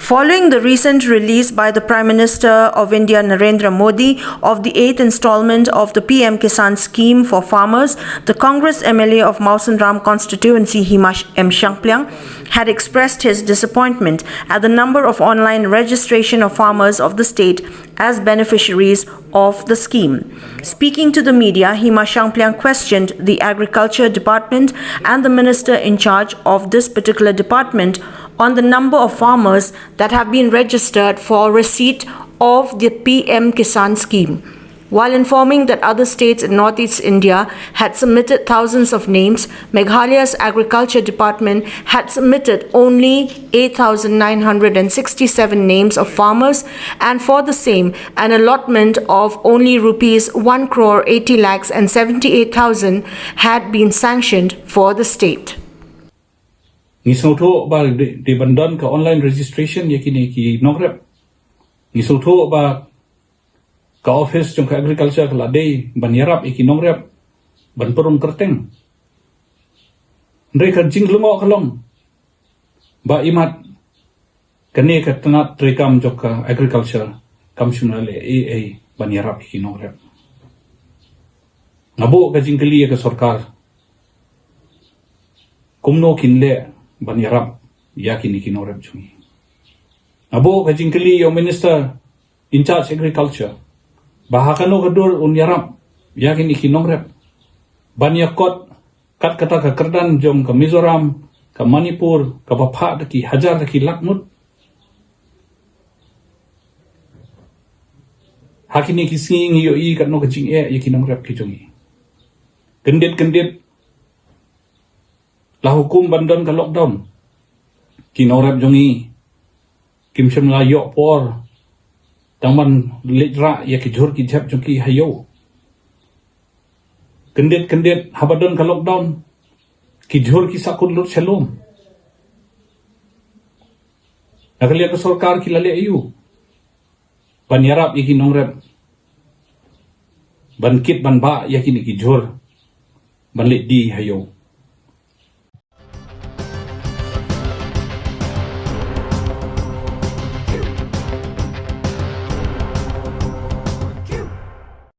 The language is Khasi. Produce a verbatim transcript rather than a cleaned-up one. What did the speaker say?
Following the recent release by the Prime Minister of India, Narendra Modi, of the eighth installment of the P M Kisan scheme for farmers, the Congress M L A of Mawsynram constituency, Hima M Shangpliang, had expressed his disappointment at the number of online registration of farmers of the state as beneficiaries of the scheme. Speaking to the media, Hima Shangpliang questioned the Agriculture Department and the minister in charge of this particular department on the number of farmers that have been registered for receipt of the P M Kisan scheme. While informing that other states in Northeast India had submitted thousands of names, Meghalaya's Agriculture Department had submitted only eight thousand nine hundred sixty-seven names of farmers, and for the same, an allotment of only rupees one crore eighty lakhs and seventy-eight thousand had been sanctioned for the state. Ngi sngewthuh ba dei ban don ka online registration ïa kine ki nongrep. Ngi sngewthuh ba ka office jong ka agriculture ka la dei ban ïarap ïa ki nongrep ban pynrung kyrteng. Hynrei ka jinglyngngoh ka long ba imat kane ka tnat treikam jong ka agriculture kam shym la leh ei ei ban ïarap ïa ki nongrep. Nga buh ka jingkylli ïa ka sorkar, kumno kin leh ban ïarap ïa kine ki nongrep jong ngi? Nga buh ka jingkylli ïa u minister in charge agriculture ba ha kano ka dur un ïarap ïa kine ki nongrep ban ïakot kat kata ka kyrdan jong ka Mizoram, ka Manipur, kaba phah da ki hajar da ki lak ngut. Ha kine ki sngi ngi ïohi katno ka jingeh ïa ki nongrep ki jong ngi. Kyndit kyndit la hukum ban don ka lockdown, ki nongrep jong ngi kim shym la ïoh por tang ban leit rah ïa ki jhur ki jhep jong ki ha ïew. Kyndit kyndit haba don ka lockdown, ki jhur ki sahkut lut sha lum. Na ka liang ka sorkar ki la leh aïu ban ïarap ïa ki nongrep ban kit ban bah ïa kine ki jhur ban leit die ha ïew?